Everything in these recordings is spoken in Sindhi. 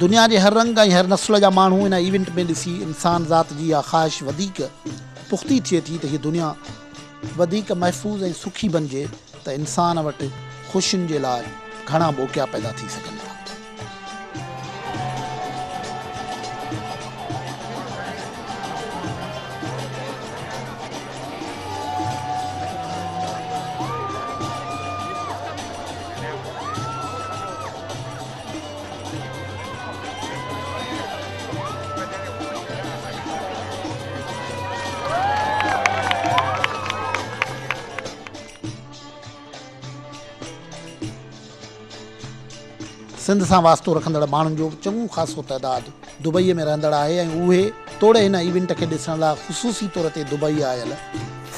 دنيا جي هر رنگ ۽ هر نسل جا ماڻهو ان ايونٽ ۾ ڏسي انسان ذات جي اها خواهش وڌيڪ پختي ٿئي ٿي ته هيء دنيا وڌيڪ محفوظ ۽ سکي بنجي ته انسان وٽ خوشين جي لاء گهڻا موقعا پيدا ٿي سگهن ٿا. سنڌ سان واسطو رکندڙ ماڻهن جو چڱو خاصو تعداد دبئيء ۾ رهندڙ آهي ۽ اهي توڙي هن ايونٽ کي ڏسڻ لاء خصوصي طور تي دبئي آيل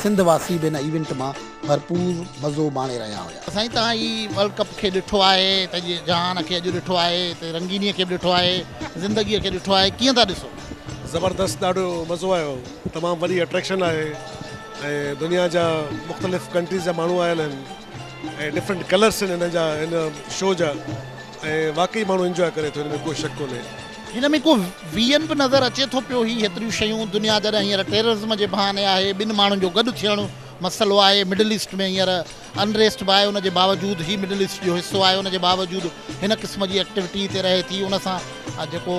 سنڌ واسي به هن ايونٽ مان ڀرپور مزو ماڻي رهيا هيا. سائين توهان هي ورلڊ ڪپ کي ڏٺو آهي، سڄي جهان کي اڄ ڏٺو آهي، هتي رنگينيء کي به ڏٺو آهي، زندگيء کي ڏٺو آهي، ڪيئن ٿا ڏسو؟ زبردست ڏاڍو مزو آيو تمام وڏي اٽريڪشن آهي ۽ دنيا جا مختلف ڪنٽريز جا ماڻهو آيل آهن ۽ ڊفرنٽ ڪلرس آهن هن جا هن شو جا ۽ واقعي ماڻهو انجواء ڪري ٿو هن ۾ ڪو شڪ ڪونهي. هن ۾ ڪو ويزن به نظر اچي ٿو پيو هي هيتريون شيون دنيا جڏهن هينئر ٽيررزم جي بهاني آهي ٻن ماڻهن جو گڏ ٿيڻ مسئلو آهي مڊل ايسٽ ۾ هينئر انريسٽ به آهي ان جي باوجود هي مڊل ايسٽ جو حصو آهي ان جي باوجود هن قسم جي ايڪٽيوٽي هتي رهي ٿي ان سان جيڪو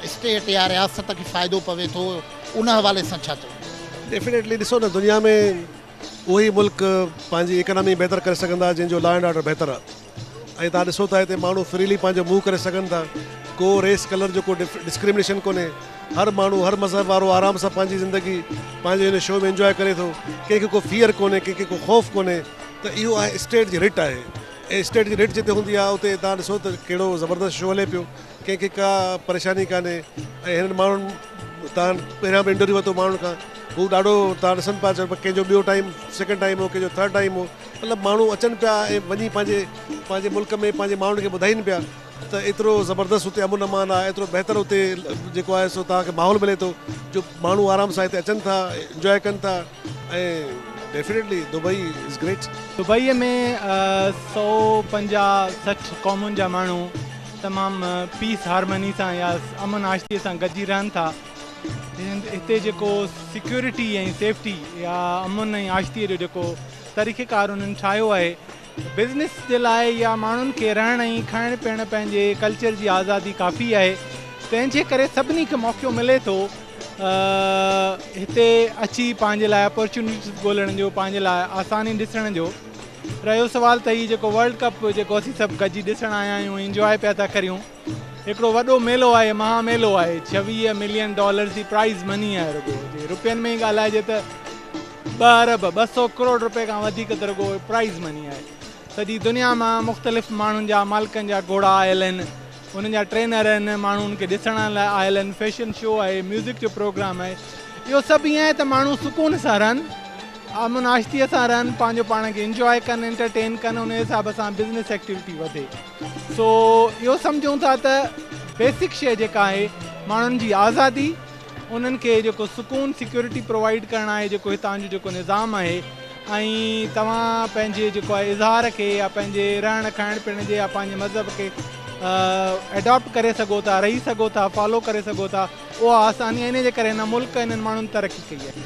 اسٽيٽ يا رياست کي فائدو پوي ٿو ان حوالي سان ڇا چوندو؟ ڊيفينيٽلي ڏسو نه دنيا ۾ اهي ئي ملڪ پنهنجي ايڪانامي بهتر ڪري سگهندا جن جو لا اينڊ آرڊر بهتر آهي ۽ توهان ڏسو ٿا هتي ماڻهو فريلي پنهنجو موو ڪري سگهن ٿا ڪو ريس ڪلر جو ڪو ڊسڪرمنيشن ڪونهي هر ماڻهو هر مذهب وارو آرام سان پنهنجي زندگي پنهنجي هن شو ۾ انجواء ڪري ٿو ڪنهن کي ڪو فيئر ڪونهي ڪنهن کي ڪو خوف ڪونهي ته اهو آهي اسٽيٽ جي رٽ آهي ۽ اسٽيٽ جي رٽ جتي هوندي آهي اتي توهان ڏسو ته ڪهڙو زبردست شو هلي پيو ڪنهن کي ڪا پريشاني ڪانهي ۽ هنن ماڻهن توهان پهريان به انٽرويو ورتو ماڻهن کان هو ڏاڍو توهان ڏسن پيا چون پيا ڪنهن جو ٻيو ٽائيم سيڪنڊ ٽائيم هو ڪنهن جو ٿرڊ ٽائيم هو مطلب ماڻهو اچن پيا ۽ وڃي پنهنجي پنهنجي ملڪ ۾ پنهنجي ماڻهن کي ٻڌائين پيا ته ايترو زبردست اتي امن امان آهي ايترو بهتر اتي جيڪو آهي سو توهان کي ماحول ملي ٿو جو ماڻهو آرام سان هتي اچن ٿا انجواء ڪن ٿا ۽ ڊيفينيٽلي دبئي از گريٽ. دبئيء ۾ 150 60 قومن جا ماڻهو تمام پيس هارمني سان يا امن آشتيء سان گڏجي رهن ٿا. هتي جيڪو سيڪيورٽي ۽ سيفٽي يا امن ۽ آشتيء جو جيڪو طريقيڪار انهن ٺاهيو آهي بزنس جي لاء يا ماڻهن کي رهڻ ۽ کائڻ پيئڻ پنهنجي ڪلچر جي آزادي ڪافي آهي تنهن جي ڪري سڀني کي موقعو ملي ٿو هتي اچي پنهنجي لاء اپرچونيٽيز ڳولڻ جو پنهنجي لاء آساني ڏسڻ جو. رهيو سوال ته هي جيڪو ورلڊ ڪپ جيڪو اسين سڀ گڏجي ڏسڻ آيا آهيون انجواء پيا ٿا ڪريون هڪڙو وڏو ميلو آهي مها ميلو آهي 26 ملين ڊالرز جي پرائز مني آهي رڳو جي روپين ۾ ئي ڳالهائجي ته ٻه ارب 200 ڪروڙ روپئي کان وڌيڪ ته رڳو پرائز مني آهي سڄي دنيا مان مختلف ماڻهن جا مالڪن جا گهوڙا آيل آهن انهن جا ٽرينر آهن، ماڻهو انهن کي ڏسڻ لاء آيل آهن، فيشن شو آهي، ميوزڪ جو پروگرام آهي، اهو سڀ ائين آهي ته ماڻهو سڪون سان رهن، امن آشتيء سان رهن، پنهنجو پاڻ کي انجواء ڪن، انٽرٽين ڪن، ان حساب سان بزنس ايڪٽيوٽي وڌي. سو اهو سمجهون ٿا ته بيسڪ شيء جيڪا آهي ماڻهن جي آزادي، انهن کي جيڪو سڪون سيڪيورٽي پرووائيڊ ڪرڻ آهي جيڪو هتان جو جيڪو نظام آهي ۽ توهان پنهنجي جيڪو آهي اظهار کي يا پنهنجي رهڻ کائڻ پيئڻ جي يا پنهنجي مذهب کي اڊاپٽ ڪري سگهو ٿا رهي سگهو ٿا فالو ڪري سگهو ٿا اها آساني آهي ان جي ڪري هن ملڪ هنن ماڻهن ترقي ڪئي آهي.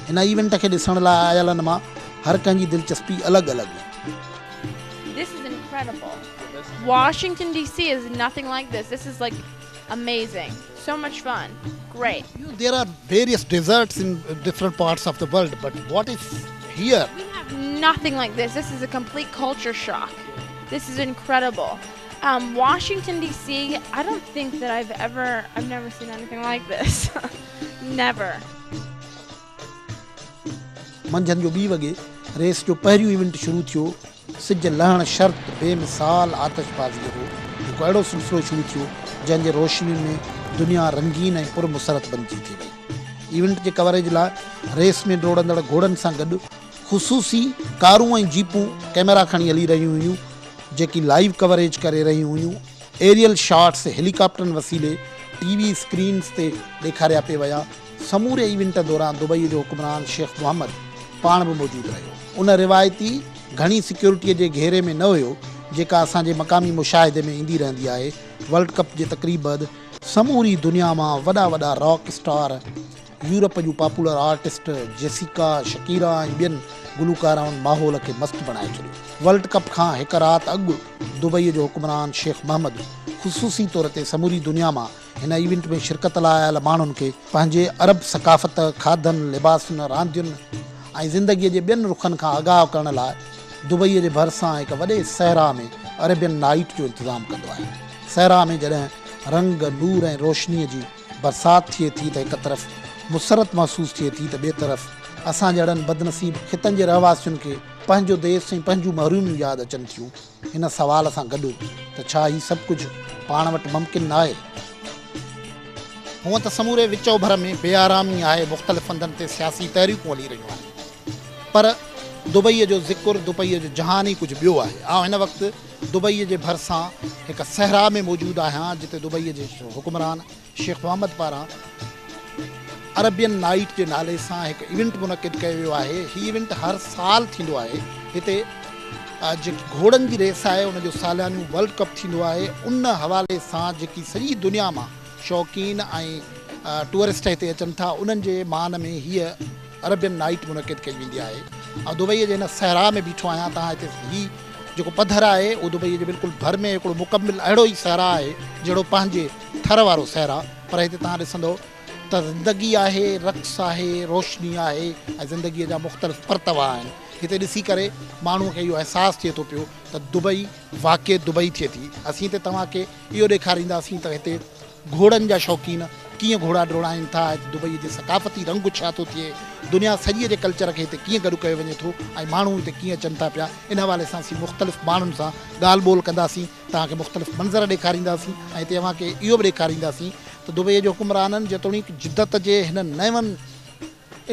هن ايونٽ کي ڏسڻ لاء آيلن مان هر ڪنهن جي دلچسپي الڳ الڳ هئي. This is incredible. Washington DC is nothing like this. This is like amazing. So much fun. Great. There are various deserts in different parts of the world, but what is here? We have nothing like this. This is a complete culture shock. This is incredible. Washington DC, I don't think that I've ever, I've never seen anything like this. Never. منجهند جو ٻي وڳي ريس جو پهريون ايونٽ شروع ٿيو. سج لهڻ شرط بي مثال آتشبازيء جو هڪ اهڙو سلسلو شروع ٿيو، جنهن جي روشنين ۾ دنيا رنگين ۽ پر مسرت بنجي ٿي وئي. ايونٽ جي ڪوريج لاء ريس ۾ ڊوڙندڙ گهوڙن سان گڏ خصوصي ڪارون ۽ جيپون ڪئميرا کڻي هلي رهيون هيون، جيڪي لائيو ڪوريج ڪري رهيون هيون. ايريل شاٽس هيليڪاپٽرن وسيلي ٽي وي اسڪرينز تي ڏيکاريا پئي ويا. سموري ايونٽ دوران دبئي جو حڪمران شيخ محمد پاڻ به موجود رهيو. ان روايتي گهڻي سيڪيورٽيء جي گهيري ۾ نه هيو، جيڪا اسان جي مقامي مشاهدي ۾ ايندي رهندي آهي. ورلڊ ڪپ جي تقريب بعد سموري دنيا مان وڏا وڏا راڪ اسٽار، يورپ جون پاپولر آرٽسٽ جيسيڪا، شڪيرا ۽ ٻين گلوڪارائن ماحول کي مست بڻائي ڇڏيو. ورلڊ ڪپ کان هڪ رات اڳ دبئي جو حڪمران شيخ محمد خصوصي طور تي سموري دنيا مان هن ايونٽ ۾ شرڪت لاء آيل ماڻهن کي پنهنجي عرب ثقافت، کاڌن، لباسن، راندين ۽ زندگيء جي ٻين رخن کان آگاهه ڪرڻ لاء دبئيء جي ڀرسان هڪ وڏي صحرا ۾ عربين نائيٽ جو انتظام ڪندو آهي. صحرا ۾ جڏهن رنگ، نور ۽ روشنيء جي برسات ٿئي ٿي ته هڪ طرف مسرت محسوس ٿئي ٿي ته ٻئي طرف اسان جهڙن بدنصيب خطن جي رهواسين کي پنهنجو ديس ۽ پنهنجون محروميون ياد اچن ٿيون. هن سوال سان گڏ ته ڇا هي سڀ ڪجهه پاڻ وٽ ممڪن ناهي؟ هونء ته سموري وچ اوڀر ۾ بي آرامي آهي، مختلف هنڌن تي سياسي تحريڪون هلي رهيون آهن، پر دبئيء جو ذڪر، دبئيء جو جهان ئي ڪجهه ٻيو آهي. آئون هن وقت دبئيء جي ڀرسان هڪ صحرا ۾ موجود آهيان، جتي دبئيء جي حڪمران شيخ محمد پاران عربين نائيٽ جي نالي سان هڪ ايونٽ منعقد ڪيو ويو آهي. هي ايونٽ هر سال ٿيندو آهي. هتي جيڪي گهوڙن جي ريس آهي ان جو ساليانو ورلڊ ڪپ ٿيندو آهي. ان حوالي سان جيڪي سڄي دنيا مان شوقين ۽ ٽوئرسٽ هتي اچن ٿا انهن جي مان ۾ هيء عربين نائيٽ منعقد ڪئي ويندي آهي. آئون دبئيء جي هن صحرا ۾ بيٺو آهيان. توهان هتي هي جيڪو پڌر آهي اهو دبئيء جي بلڪل ڀر ۾ هڪڙو مڪمل اهڙو ئي صحرا آهي جهڙو پنهنجي ٿر وارو صحرا، پر هتي توهان ڏسندؤ ته زندگي آهي، رقص آهي، روشني آهي ۽ زندگيء جا مختلف پرتوا آهن. هتي ڏسي ڪري ماڻهوء کي اهو احساس ٿئي ٿو پيو ته دبئي واقعي دبئي ٿئي ٿي. اسين هتي توهان کي اهو ڏيکارينداسين ته هتي گهوڙن جا شوقين ڪيئن گهوڙا ڊوڙائين ٿا، هتي دبئيء جي ثقافتي رنگ ڇا ٿو ٿئي، دنيا سڄيء جي ڪلچر کي هتي ڪيئن گڏ ڪيو وڃي ٿو ۽ ماڻهو هتي ڪيئن اچن ٿا پيا. ان حوالي سان اسين مختلف ماڻهن سان ڳالهه ٻولهه ڪنداسين. توهان کي مختلف منظر ڏيکارينداسين ۽ هتي اوهان کي اهو به ڏيکارينداسين ته دبئيء جي حڪمرانن جيتوڻيڪ جدت جي هن نون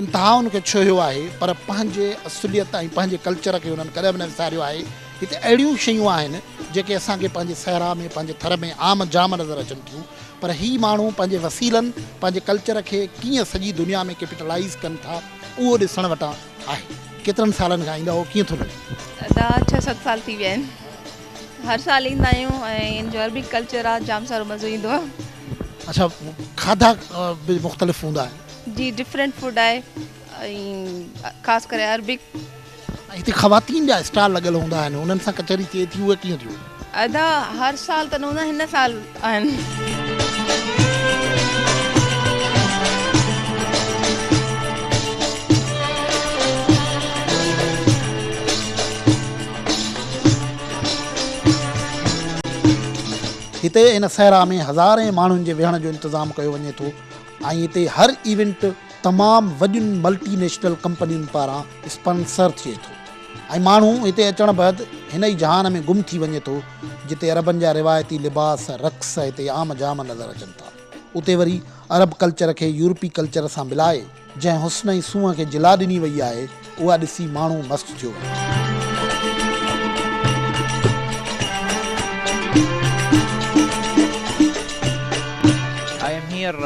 انتهائن کي ڇهيو آهي پر پنهنجي اصليت ۽ پنهنجي ڪلچر کي انهن ڪڏهن به نه وساريو آهي. هتي اهڙيون شيون آهن جيڪي اسان کي پنهنجي صحرا ۾ پنهنجي ٿر ۾ عام جام نظر اچن ٿيون پر هي ماڻهو پنهنجي وسيلن پنهنجي ڪلچر کي ڪيئن سڄي دنيا ۾ ڪيپيٽلائيز ڪن ٿا اهو ڏسڻ وٽان آهي. ڪيترن سالن کان ايندا هئو ڪيئن ٿو لڳي؟ ادا ڇهه ست سال ٿي ويا آهن. هر سال ايندا آهيون ۽ ان جو عربڪ ڪلچر آ جام سارو مزو ايندو آ. اڇا کاڌا به مختلف هوندا آهن. جي ڊفرنٽ فوڊ آهي ۽ خاص ڪري عربڪ. ۽ هتي خواتين جا اسٽال لڳل هوندا آهن انهن سان ڪچهري ٿئي ٿي اهي ڪيئن ٿيون. ادا هر سال ته نه هوندا هن سال آهن. هتي هن صحرا ۾ هزارين ماڻهن جي ويهڻ جو انتظام ڪيو وڃي ٿو ۽ هتي هر ايونٽ تمام وڏين ملٽي نيشنل ڪمپنين پاران اسپانسر ٿئي ٿو ۽ ماڻهو هتي اچڻ بعد هن ئي جهان ۾ گم ٿي وڃي ٿو جتي عربن جا روايتي لباس، رقص هتي عام جام نظر اچن ٿا. اتي وري عرب ڪلچر کي يورپي ڪلچر سان ملائي جنهن حسن ۽ سونهن کي جلا ڏني وئي آهي، اها ڏسي ماڻهو مست ٿيو وڃي. I am here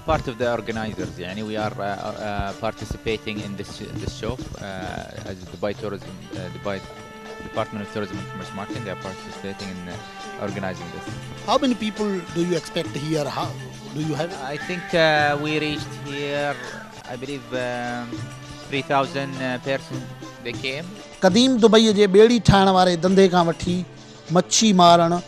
part of the organizers يعني we are participating in this this show as Dubai Tourism Dubai Department of Tourism and Commerce Marketing they are participating in organizing this. How many people do you expect here? How do you have? I think we reached here I believe 3000 person they came. قديم دبئيء جي ٻيڙي ٺاهڻ واري ڌنڌي کان وٺي مڇي مارڻ،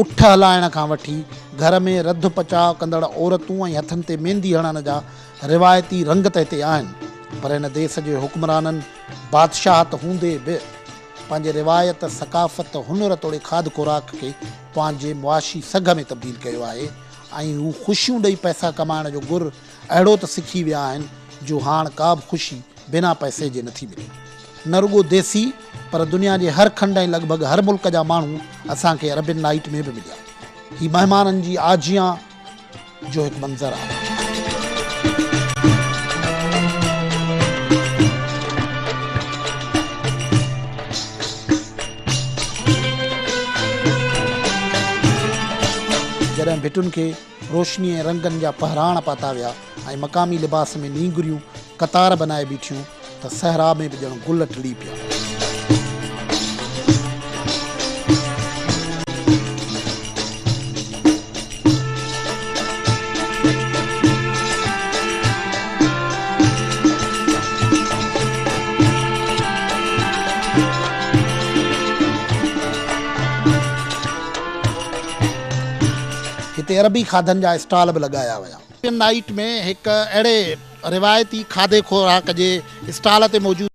اٺ هلائڻ کان وٺي گهر ۾ رڌ پچاء ڪندڙ عورتون ۽ هٿن تي ميندي هڻڻ جا روايتي رنگ ته هتي آهن پر هن ديس جي حڪمرانن بادشاهت هوندي به پنهنجي روايت، ثقافت، هنر توڙي کاڌ خوراڪ کي پنهنجي معاشي سگهه ۾ تبديل ڪيو آهي ۽ هو خوشيون ڏئي پئسا ڪمائڻ جو گر اهڙو ته سکي ويا آهن جو هاڻ ڪا به خوشي بنا پئسي جي نٿي ملي. نه رڳو ديسي پر دنيا جي هر کنڊ ۽ لڳ ڀڳ هر ملڪ جا ماڻهو اسان کي عربين نائيٽ ۾ به مليا. هي مهمانن جي آجيان جو هڪ منظر آهي. جڏهن ڀٽن کي روشني ۽ رنگن جا پهراڻ پاتا ويا ۽ مقامي لباس ۾ نينگريون قطار بنائي بيٺيون ته صحرا ۾ به ڄڻ گل ٽڙي پيا. هتي عربي کاڌن جا اسٽال به لڳايا ويا. نائيٽ ۾ هڪ اهڙي روايتي کاڌي خوراڪ جي اسٽال تي موجود.